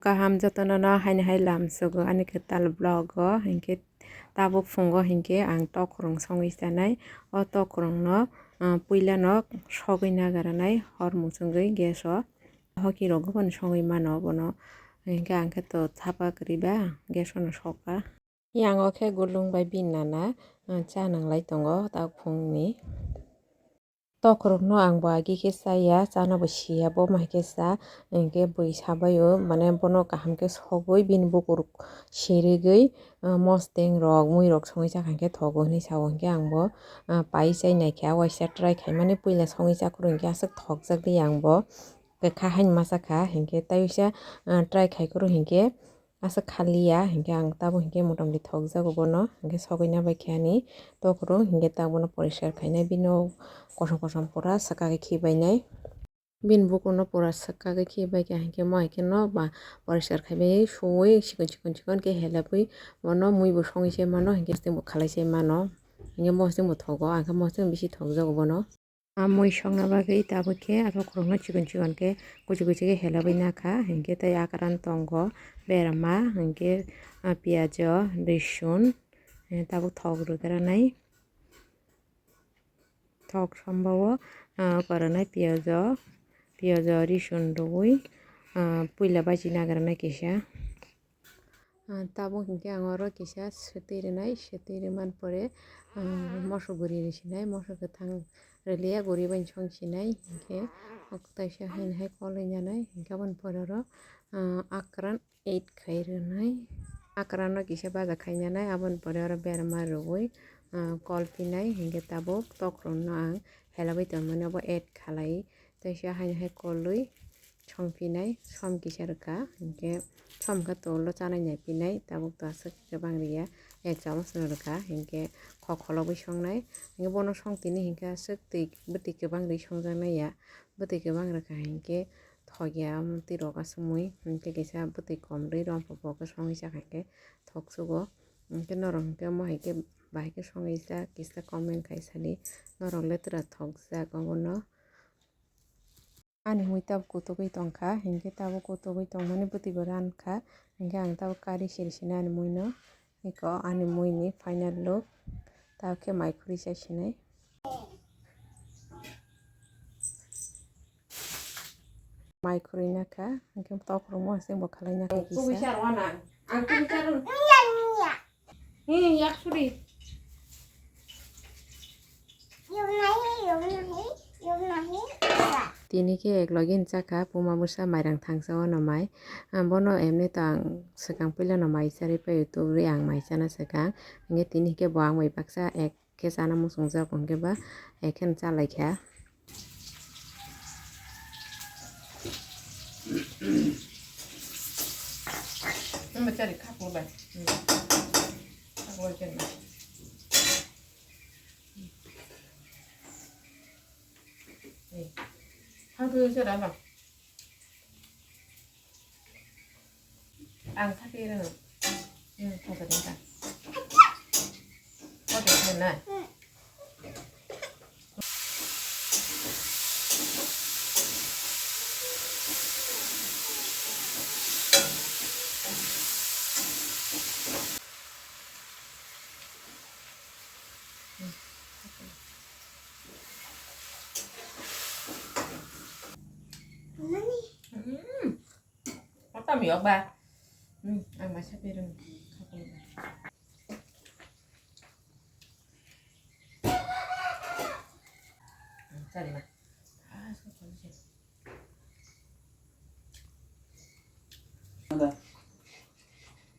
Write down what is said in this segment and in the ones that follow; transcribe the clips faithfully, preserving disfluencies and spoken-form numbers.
Kaham jotono no haino hai lamsogo ani kwtal vlog o, hinkhe tabuk phungo hinkhe ang tokrwng songwi chanai. O tokrwng no, ah, puila no sogwi nagarnai hor muchungwi gas o. Hoki rok bono songwi mano bono, hinkhe ang khe to thapa kwrwi ba gas o no soka. Yang o khe gulung bai bini nana, ah, cha nanglai tongo tabuk phungni. Tokrwk no ang bo agi khe chaya, chana bo siya, bo ma hai khe cha, hinkhe bui sabai o, mane bono kaham khe sogwi bini bukur sirigwi, ah, mosdeng rok, mui rok songwi chakha hinkhe thogo hinwi sao, hinkhe ang bo, ah, pai chai naikha, waisa try khaimani puila songwi chakhwrwng hinkhe aswk thokjak di ang bo, kwkha haino ma chakha, hinkhe tei waisa, ah, try khaikhwrwng hinkhe, aswk khaliya, hinkhe ang tabuk hinkhe motamoti thokjago bono, hinkhe sogwi na bai khe ani tokrwk, hinkhe tabuk bono poriskar khainai, bini o kosom kosom pura swkagwi khibainai. Bini bukurno pura swkagwi khibaikha, hinkhe mo hai kheno ba poriskar khaibai suwi chikon chikon chikon khe helabwi bono mui bo songwi se mano, hinkhe mosdeng bo khalai se mano, hinkhe mosdeng bo thogo, ang khe mosdeng bisi thokjago bono. A mui songna bagwi tabuk khe a tokrwkno chikon chikon khe kuchi kuchi khe helabwi nakha, hinkhe tei akran tongo berma, hinkhe, ah, piyajo, risun, eh, tabuk thok rwgranai, thok sombawo, ah, kwrwnai piyajo, piyajo risun rwui, ah, puila bachi nagrwnai kisa. Ah, tabuk hinkhe ang oro kisa swtwi rwnai, swtwi rwmani pore, ah, moso guri rwsinai, moso kwthang rwliya, guri bai songsinai, hinkhe taisa haino hai kolwi nanai, hinkhe aboni pore oro, ah, akran add khai rwnai, akrano kisa baja khai nanai, aboni pore oro berma rwui, ah, kol phinai, hinkhe tabuk tokrwkno ang helabwi tongmani abo add khalai, taisa haino hai kolwi songphinai, som kisa rwkha, hinkhe som khe tolo chanai naiphinai, tabuk to aswk kwbang rwya, ek chamasno rwkha, hinkhe khok kholobwi songnai, hinkhe bono songtini hinkhe aswk twi bwtwi kwbang rwi songjaknai ya, bwtwi kwbang rwkha hinkhe thokya, omo twi rok aswk mui, hinkhe kisa bwtwi kom rwi romphok bo khe songwi chakha hinkhe thoksugo, hinkhe norok hinkhe omo hai khe bahai khe songwi jak kisa comment khai sadi, norok le twra thokjak obono. Ani mui tabuk kutugwi tongkha, hinkhe tabuk kutugwi tongmani bwtwi bo rankha, hinkhe ang tabuk kari siri sini ani muino. Eko ani muini final look, tabuk khe mai khurui chai sinai. Mai khurui nakha, hinkhe tokrwkmo aswk bo khalai nakha kisa. Kubui char wana, ang kubui char. Hmm, yak suri. Tini khe ek logi ni chakha, puma bwsa mairang thangsa o no mai. Ah, bono emni to ang swkang puila no mai charwi pai, tubui ang mai chana swkang. Hinkhe tini khe bo ang bai baksa ek khe chana muchungjak, hinkhe ba ek khe no chalaikha. Nang chari khaklo bai. Hmm. Khaklo chari. Eh. Khaklo chari ba. Ang thake rw. Hmm, thake rw ta. Thake rw na. Hmm. Kotom yok ba. Hmm, ang masa pirung. Chari ma. Ah, so chari. Nada.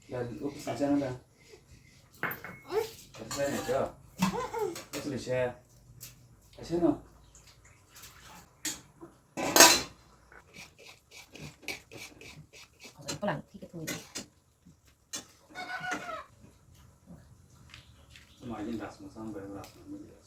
Ya, lo que se llama nada. Eso le sea. Eso no. Pulang, tiga puluh. Cuma ini ras masam, baru ras masam.